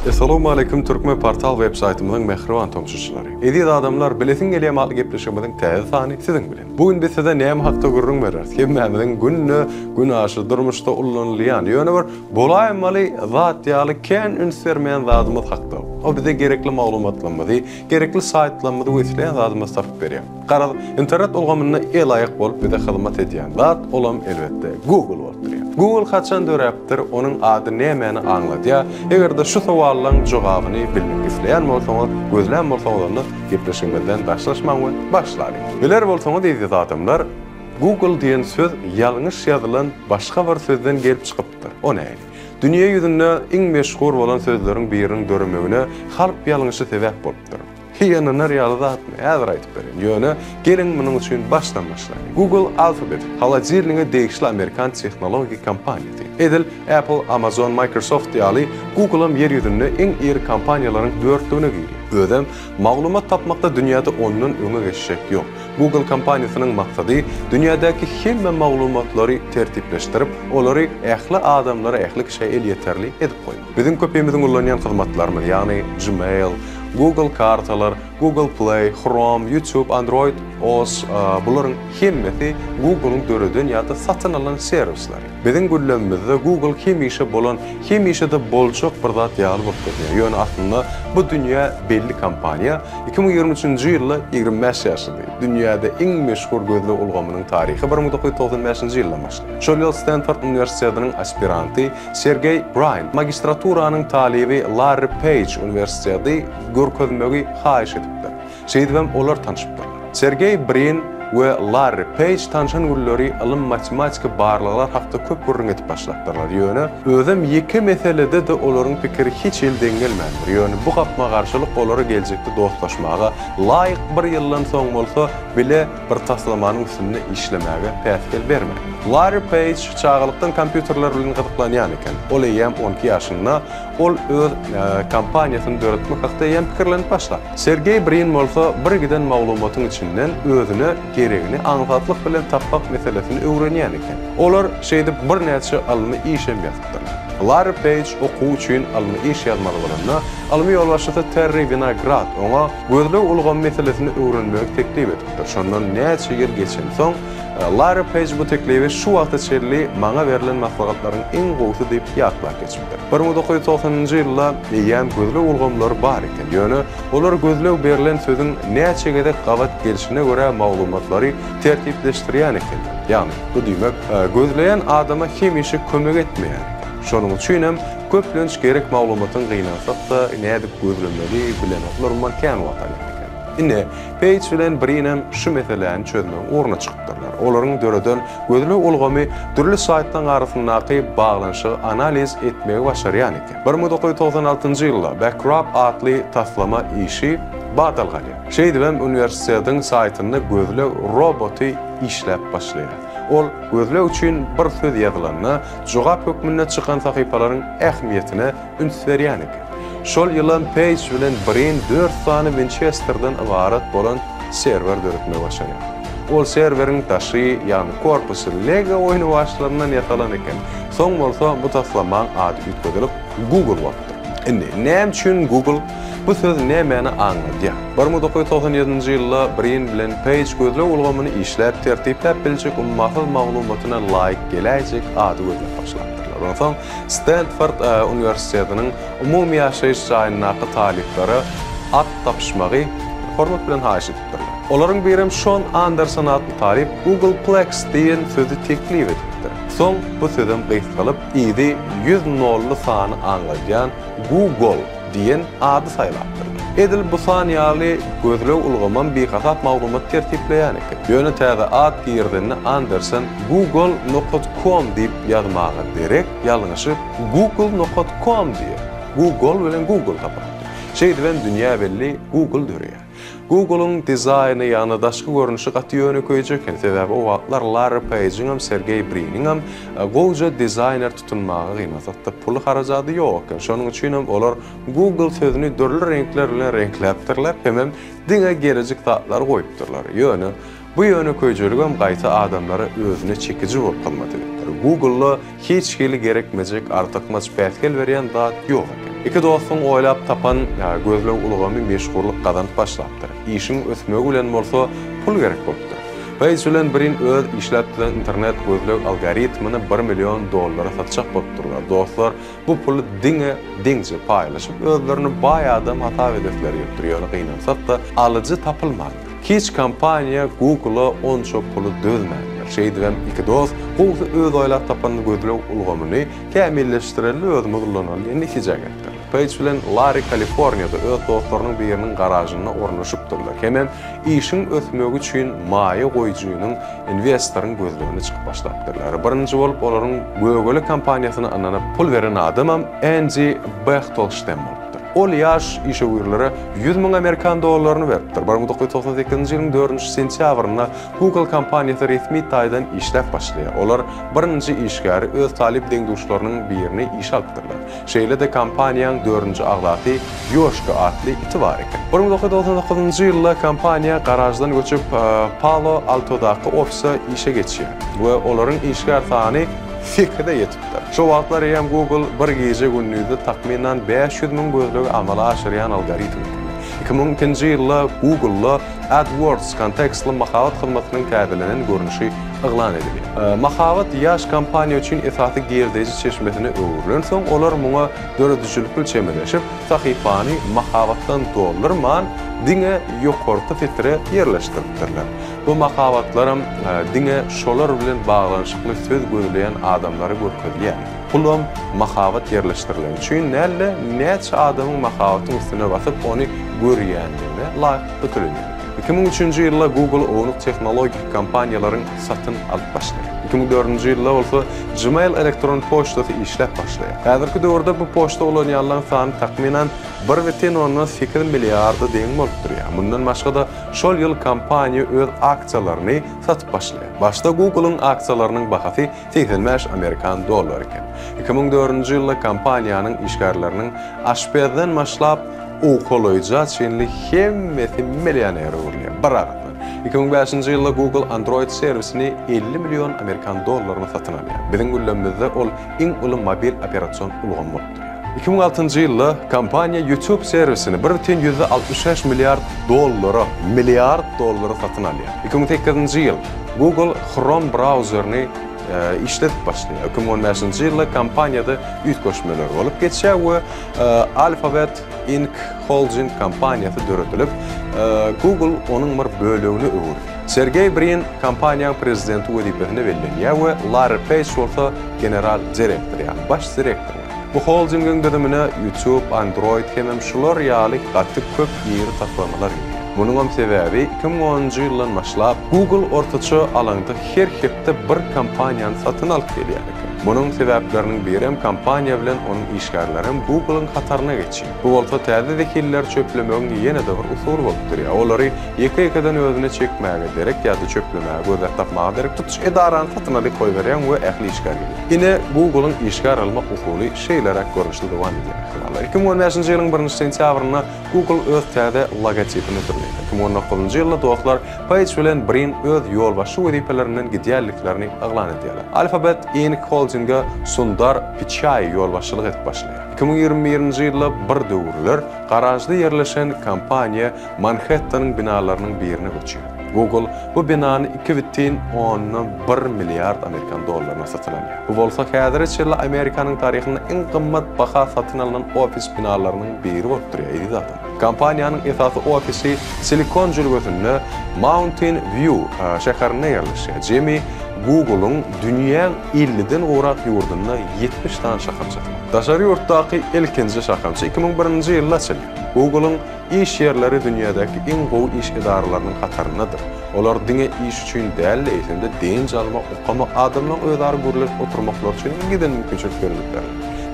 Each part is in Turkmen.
Essalawmaleýkum Türkmen Portal web saýtymyzyň mähriban tomaşaçylary. Eziz adamlar, Bilesiň gelýärmi atly gepleşigimiziň täze sany siziň bilen. Bu gün biz size näme hakda gürrüň bereris? Hemmämiziň günde günaşa durmuşda ullanylýan, ýöne bir bolaýmaly zat ýaly kän üns bermeýän zadymyz hakda. O bize gerekli maglumatlarymyzy, gerekli saýtlarymyzy we isleýän zadymyzy tapyp berýär. Garaz, internet ulgamynda el-aýak bolup bize hyzmat edýän zat, olam elbetde Google bolup durýar. Google haçan döräpdir, onuň ady nämäni aňladýar? Eger-de şu sowallaň jogabyny bilmek isleýän bolsaňyz, gözlän bolsaňyz onda gepleşigimizden daşlaşmaň we başlalyň. Biler bolsaňyz eziz adamlar, Google diýen söz ýalňyş ýazylan başga bir sözden gelip çykypdyr. O nähili? Dünýe ýüzünde iň meşhur bolan sözleriň biriniň döremegine harp ýalňyşy sebäp bolupdyr. Hiý ynanar ýaly zatmy? Häzir aýdyp bereýin. Ýöne, geliň munuň üçin başdan başlaýyn. Google Alphabet, holodilnige degişli amerikan tehnologiýa kompaniýasy. Edil Apple, Amazon, Microsoft ýaly Google-am ýer ýüzünde iň iri kompaniýalaryň dörtlügine girýär. Özem maglumat tapmakda dünýäde ondan öňe geçjek ýok. Google kompaniýasynyň maksady dünýädäki hemme maglumatlary tertipleşdirip, olary ähli adamlara, ähli kişä elýeterli edip goýmak. Biziň köpimiziň ullanýan hyzmatlarymyz, ýagny Gmail, Google kartalar, Google Play, Chrome, YouTube, Android OS, bularyň hemmesi Google-yň döreden ýa-da satyn alan serwisleri. Biziň gündemimizde Google hemişe bolan, hemişe-de boljak bir zat ýaly bolup görünýär. Ýöne aslynda bu dünýä belli kompaniýa 2023-nji ýylda 25 ýaşady. Dünýäde iň meşhur gözleg ulgamynyň taryhy 1995-nji ýyldan başlaýar. Şol ýyl Stenford uniwersitetiniň aspiranty Sergeý Braýn magistraturanyň talyby Larri Peýj uniwersiteti görkezmegi haýyş edipdir. Şeýdibem olar tanşypdyrlar. Sergeý Brin we Larri Peýj tanşan günleri ylym-matematika barlaglar hakda köp gürrüň edip başlapdyrlar. Ýöne özem ýeke meselede-de olaryň pikiri hiç hili deň gelmändir. Ýöne bu gapma-garşylyk olara geljekde dostlaşmaga, laýyk bir ýyldan soň bolsa bile bir taslamanyň üstünde işlemäge päsgel bermändir. Larri Peýj çagalykdan kompýuterler bilen gyzyklanýan eken. Ol eýýäm 12 ýaşynda ol öz kompaniýasyny döretmek hakda eýýäm pikirlenip başlapdyr. Sergeý Brin bolsa bir giden maglumatyň içinden özüne geregini aňsatlyk bilen tapmak meselesini öwrenýän eken. Olar şeýdip birnäçe ylmy iş hem ýazypdyrlar. Larri Peýj okuw üçin ylmy iş ýazmaly bolanda, ylmy ýolbaşçysy Terri Winograd oňa gözleg ulgamy meselesini öwrenmegi teklip edipdir. Şondan näçe ýyl geçensoň, Larri Peýj bu teklibi şu wagta çenli maňa berlen maslahatlaryň iň gowusy diýip ýatlap geçipdir. 1990-njy ýylda eýýäm gözleg ulgamlary bar eken, ýöne olar gözleg berlen sözüň näçe gezek gabat gelşine görä maglumatlary tertipleşdirýän ekenler. Ýagny, bu diýmek, gözleýän adama hemişe kömek etmeýän eken. Şonuň üçinem, köplenç gerek maglumatyň gynansak-da, nädip gözlemeli bilenoklar, umuman kän wagt alýan eken. Ine, Peýj bilen Brinem şu meseläni çözmegiň ugruna çykypdyrlar. Olaryň döreden gözleg ulgamy dürli saýtlaryň arasyndaky baglanyşygy analiz etmegi başarýan eken. 1996-njy ýylda Backrub atly taslama işi badalga alýar. Şeýdibem uniwersitetiň saýtynda gözleg roboty işläp başlaýar. Ol gözleg üçin bir söz ýazylanda, jogap hökmünde çykan sahypalaryň ähmiýetine üns berýän eken. Şol ýylam Peýj bilen Brin dört sany Winçesterden ybarat bolan serwer döretmegi başarýar. Ol serweriň daşy, ýagny korpusy Lego oýny başlaryndan ýasalan eken. Soň bolsa bu taslamaň ady üýtgedilip, Google bolupdyr. Indi, näme üçin Google? Bu söz nämäni aňladýar? 1997-nji ýylda Brin bilen Peýj gözleg ulgamyny işläp, tertipläp biljek ummasyz maglumatyna laýyk geläýjek ady gözläp başlapdyrlar. Onsoň Stenford uniwersitetiniň umumy ýaşaýyş jaýyndaky talyplara at tapyşmagy hormat bilen haýyş edipdirler. Olaryň birem Şon Anderson atly talyp Googleplex diýen sözi teklip edipdir. Soň bu sözem gysgalyp, yzy 100 nolly sany aňladýan Googol diýen ady saýlapdyrlar. Edil bu san ýaly gözleg ulgamam bihasap maglumat tertipleýän eken. Ýöne täze at girizende Anderson Google nokat com diýip ýazmaga derek, ýalňyşyp Google nokat com diýip, Google bilen Google tapypdyr. Şeýdibem dünýä belli Google döreýär. Google-yň dizaýny, ýagny daşky görnüşi gaty ýönekeýje eken, sebäbi o wagtlar Larri Peýjiňem, Sergeý Briniňem gowja dizaýner tutunmaga gynansak-da puly harajady ýok eken. Şonuň üçinem olar Google sözüni dürli reňkler bilen reňkläpdirler hemem diňe gerejik zatlary goýupdyrlar. Ýöne bu ýönekeýjeligem gaýta adamlara özüne çekiji bolup hyzmat edipdir. Google-da hiç hili gerekmejek, artykmaç, päsgel berýän zat ýok eken. Iki dostuň oýlap tapan gözleg ulgamy meşhurlyk gazanyp başlapdyr. Işiň ösmegi bilen bolsa pul gerek bolupdyr. Peýj bilen Brin öz işläp düzen internet gözleg algoritmini bir million dollara satjak bolupdyrlar. Dostlar bu puly diňe deňje paýlaşyp, özlerini baý adam hasap edesleri gelipdir, ýöne gynansak-da, alyjy tapylmandyr. Hiç kompaniýa Google-a onça puly dözmändir. Şeýdibem iki dost gowusy öz oýlap tapan gözleg ulgamyny kämilleşdireli, özümiz ulanaly diýen netijä gelipdirler. Peýj bilen Larri Kaliforniýada öz dostlarynyň biriniň garažynda ornaşypdyrlar. Hemem işiň ösmegi üçin maýa goýujynyň, inwestoryň gözlegine çykyp başlapdyrlar. Birinji bolup olaryň gögele kompaniýasyna ynanyp pul beren adamam Endi Behtolştem bolupdyr. Ol ýaş işewürlere 100 000 amerikan dollaryny beripdir. 1998-nji ýylyň dördünji sentýabrynda Google kompaniýasy resmi taýdan işläp başlaýar. Olar birinji işgäri öz talyp deň-duşlarynyň birini işe alypdyrlar. Şeýle-de kompaniýaň dördünji agzasy Ýoşka atly iti bar eken. 1999-njy ýylda kompaniýa garaždan göçüp, Palo Altodaky ofise işe geçýär we olaryň işgär sany sekize ýetipdir. Şo wagtlar eýýäm Google bir gije-gündizde takmynan 500 000 gözlegi amala aşyrýan algoritm ekeni. 2002-nji ýylda Google-da AdWords kontekstli mahabat hyzmatynyň täzelenen görnüşi yglan edilýär. Mahabat ýaş kompaniýa üçin esasy girdeji çeşmesine öwrülensoň, olar muňa döredijilikli çemeleşip, sahypany mahabatdan doldurman, diňe ýokarky setire ýerleşdiripdirler. Bu mahabatlaram diňe şolar bilen baglanyşykly söz gözleýän adamlara görkezilýär. Pulam mahabat ýerleşdirileni üçin däl-de, näçe adamyň mahabatyň üstüne basyp, ony görýändigine laýyklykda tölenýär eken. 2003-nji ýylda Google ownuk tehnologik kompaniýalaryň satyn alyp başlaýar. 2004-nji ýylda bolsa Gmail elektron poçtasy işläp başlaýar. Häzirki döwürde bu poçta ulanýanlaryň sany takmynan 1,8 milliarda deň bolup durýar. Mundan başga-da, şol ýyl kompaniýa öz aksiýalaryny satyp başlaýar. Başda Google-yň aksiýalarynyň bahasy 85 amerikan dollary eken. 2004-nji ýylda kompaniýanyň işgärleriniň aşpezden başlap, owkalaýja çenli hemmesi millioner öwrülýär. Bir agyzdan. 2005-nji ýylda Google Android serwisini 50 million amerikan dollaryna satyn alýar. Biziň günlerimizde ol iň uly mobil operasion ulgam bolup durýar. 2006-njy ýylda kompaniýa YouTube serwisini 1,65 milliard dollara, milliard dollara satyn alýar. 2008-nji ýyl Google Chrome brauzerini işledip başlaýar. 2015-nji ýylda kompaniýada üýtgeşmeler bolup geçýär we Alphabet Inc. Holding kompaniýasy döredilip, Google onuň bir bölegine öwrülýär. Sergeý Brin kompaniýanyň prezidenti wezipesine bellenýär we Larri Peýj bolsa general direktor, ýagny baş direktor bolýar. Bu holdingiň düzümine YouTube, Android hemem şular ýaly gaty köp iri taslamalar girýär. Munuňam sebäbi 2010-njy ýyldan başlap, Google ortaça alaňda her hepde bir kompaniýany satyn alyp gelýän eken. Munuň sebäpleriniň birem kompaniýa bilen onuň işgärlerem Google-yň hataryna geçýär. Bu bolsa täze zehinleri çöplemegiň ýene-de bir usuly bolup durýar. Olary ýeke-ýekeden özüne çekmäge derek ýa-da çöplemäge gözläp tapmaga derek tutuş edarany satyn alyp goýberýäň we ähli işgär gelýär. Ine, Google-yň işgär almak usuly şeýleräk görnüşde dowam edýär ähtimallar. 2015-nji ýylyň birinji sentýabrynda Google öz täze logotipini hödürledi. 2019-njy ýylda dostlar Peýj bilen Brin öz ýolbaşçy wezipelerinden gidýänliklerini yglan edýärler. Alphabet Inc. Holdinge Sundar Piçai ýolbaşçylyk edip başlaýar. 2021-nji ýylda bir döwürler garažda ýerleşen kompaniýa Manhettanyň binalarynyň birine göçýär. Google bu binany 2,1 milliard amerikan dollaryna satyn alýar. Bu bolsa häzire çenli Amerikanyň taryhynda iň gymmat baha satyn alnan ofis binalarynyň biri bolup durýar, eziz adamlar. Kompaniýanyň esasy ofisi Silikon jülgesinde Mountain View şäherinde ýerleşýär. Jemi Google-yň dünýäň 50-den gowrak ýurdunda 70 sany şahamçasy bar. Daşary ýurtdaky ilkinji şahamça 2001-nji ýylda açylýar. Google-yň iş ýerleri dünýädäki iň gowy iş edaralarynyň hataryndadyr. Olar diňe iş üçin däl-de, eýsem-de dynç almak, okamak, adamlaryň özara gürleşip oturmaklary üçin hem giden mümkinçilik döredipdirler.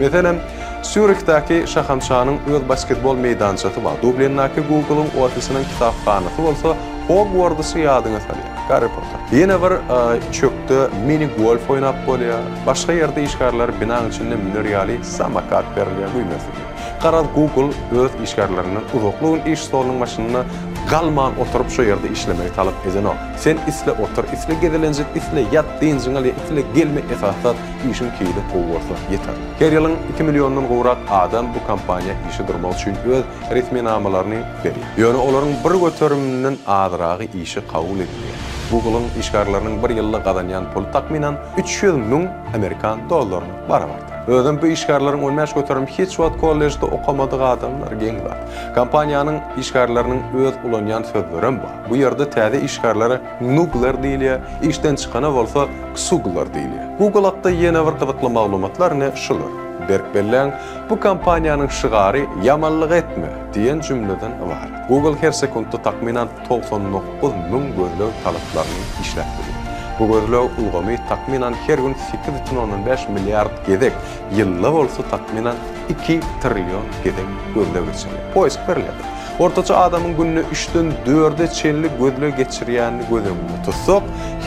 Meselem, Sýurihdäki şahamçanyň öz basketbol meýdançasy bar, Dublindäki Google-yň ofisiniň kitaphanasy bolsa Hogwardysy ýadyňa salýar, Garri Potter. Ýene bir çökde mini-golf oýnap bolýar, başga ýerde işgärlere binaň içinde müner ýaly samokat berilýär, güýmensin diýip. Garaz, Google öz işgärlerinden uzakly gün iş stolunyň başynda galman oturyp şo ýerde işlemegi talap edenok. Sen isle otur, isle gezelenç et, isle ýat, dynjyňy al ýa isle gelme esasy zat işiň keýli gowy bolsa ýeterlik. Her ýylyň iki milliondan gowrak adam bu kompaniýa işe durmak üçin öz resminamalaryny berýär. Ýöne olaryň bir göteriminden azragy işe kabul edilýär. Google-yň işgärleriniň bir ýylda gazanýan puly takmynan 300 müň amerikan dollaryna barabardyr. Özem bu işgärleriň 15 göterimi hiç wagt kollejde okamadyk adamlar, geň zat. Kompaniýanyň işgärleriniň öz ulanýan sözlerem bar. Bu ýerde täze işgärlere nugler diýilýär, işden çykana bolsa ksugler diýilýär. Google hakda ýene bir gyzykly maglumatlar ine şular. Berk belläň, bu kompaniýanyň şygary Ýamanlyk etme! diýen jümleden ybarat. Google her sekuntda takmynan 99 müň gözleg talaplaryny işläp bilýär. Bu gözleg ulgamy takmynan her gün 8,5 milliard gezek, ýylda bolsa takmynan iki trillion gezek gözleg geçirýär. Poisk berilýär. Ortaça adamyň günde üçden dörde çenli gözleg geçirýänini göz öňünde tutsak,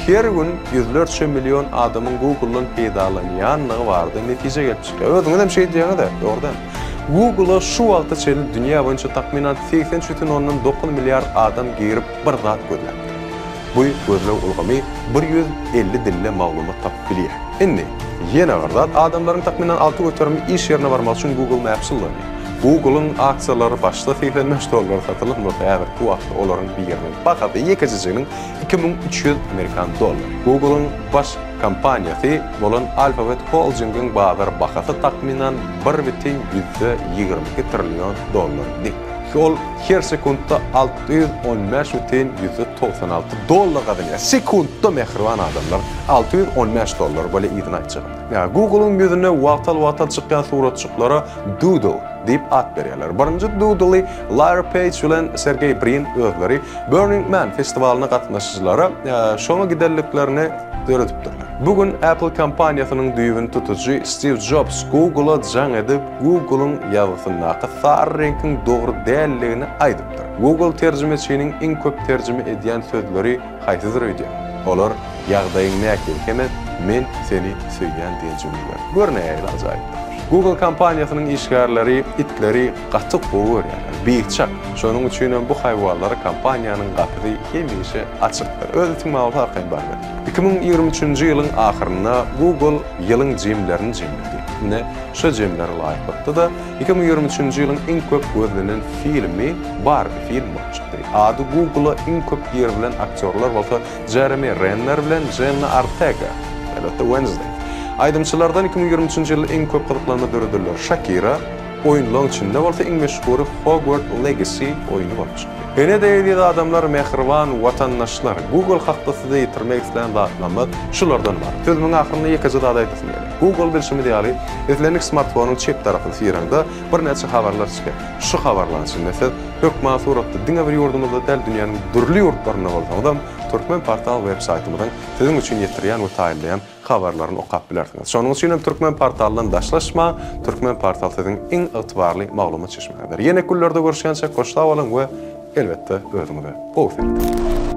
her gün ýüzlerçe million adamyň Google-dan peýdalanýandygy barada netije gelip çykýar. Özüňiz hem şeý diýýäňiz-ä, dogry dälmi? Google-a şu wagta çenli dünýä boýunça takmynan 83,9 milliard adam girip bir zat gözläpdir. Bu gözleg ulgamy 150 dilde maglumat tapyp bilýär. Indi, ýene bir zat, adamlaryň takmynan alty göterimi iş ýerine barmak üçin Google Maps ullanýar. Google-yň aksiýalary başda 85 dollara satylan bolsa, häzirki wagtda olaryň biriniň bahasy ýekejejiginiň 2300 amerikan dollary. Google-yň baş kompaniýasy bolan Alphabet Holding-iň bazar bahasy takmynan bir bütin ýüzde 22 trillion dollara deňdir. Ol her sekuntda 615 bütin ýüzde 96 dollar gazanýar. Sekuntda mähriban adamlar 615 dollar bolýa yzyny aýtjagym. Ýa Google-yň ýüzüne wagtal-wagtal çykýan suratjyklara Doodle diýip at berýärler. Birinji Doodle-y Larry Page bilen Sergeý Brin özleri Burning Man festiwalyna gatnaşyjylara şoňa gidenliklerini döredipdirler. Bu gün Apple kompaniýasynyň düýbüni tutujy Stiw Jobs Google-a jaň edip, Google-yň ýazgysyndaky sary reňkiň dogry däldigini aýdypdyr. Google terjimeçiniň iň köp terjime edýän sözleri haýsydyr öýdýäň? Olar, Ýagdaýyň nähili hemem Men seni söýýän diýen jümleler. Gör nähili ajaýypdyr. Google kompaniýasynyň işgärleri itleri gaty gowy görýärler. Biçak. Şonuň üçinem bu haýwanlara kompaniýanyň gapysy hemişe açykdyr. Öz itiň bar bolsa arkaýyn baryber. 2023-nji ýylyň ahyrynda Google ýylyň jemlerini jemledi. Ine, şu jemlere laýyklykda-da, 2023-nji ýylyň iň köp gözlenen filmi Barbi filmi bolup çykdy. Ady Google-a iň köp girizilen aktýorlar bolsa Jeremi Renner bilen Jenna Ortega, elbetde Wednesday. Aýdymçylardan 2023-nji ýylda iň köp gyzyklanma döredilenler Şakira, oýunlaryň içinde bolsa iň meşhury Hogwarts Legacy oýny bolup çykdy. Ine-de eziz adamlar, mähriban watandaşlar, Google hakda size ýetirmek islän zatlarymyz şulardan ybarat. Sözümiň ahyrynda ýekeje zat aýdasym gelýär. Google bilşimiz ýaly, islendik smartfonyň çep tarapyny syraňda birnäçe habarlar çykýar. Şu habarlaryň içinde siz hökman suratda diňe bir ýurdumyzda däl, dünýäniň dürli ýurtlarynda bolsaňyzam, Turkmenportal web saýtymyzyň siziň üçin ýetirýän we taýynlaýan habarlaryny okap bilersiňiz. Şonuň üçin hem Turkmenportaldan daşlaşmaň, Turkmenportal siziň iň ygtybarly maglumat çeşmäňizdir. Ýene günlerde görüşýänçäk hoş sag boluň we elbetde özüňize gowy serediň.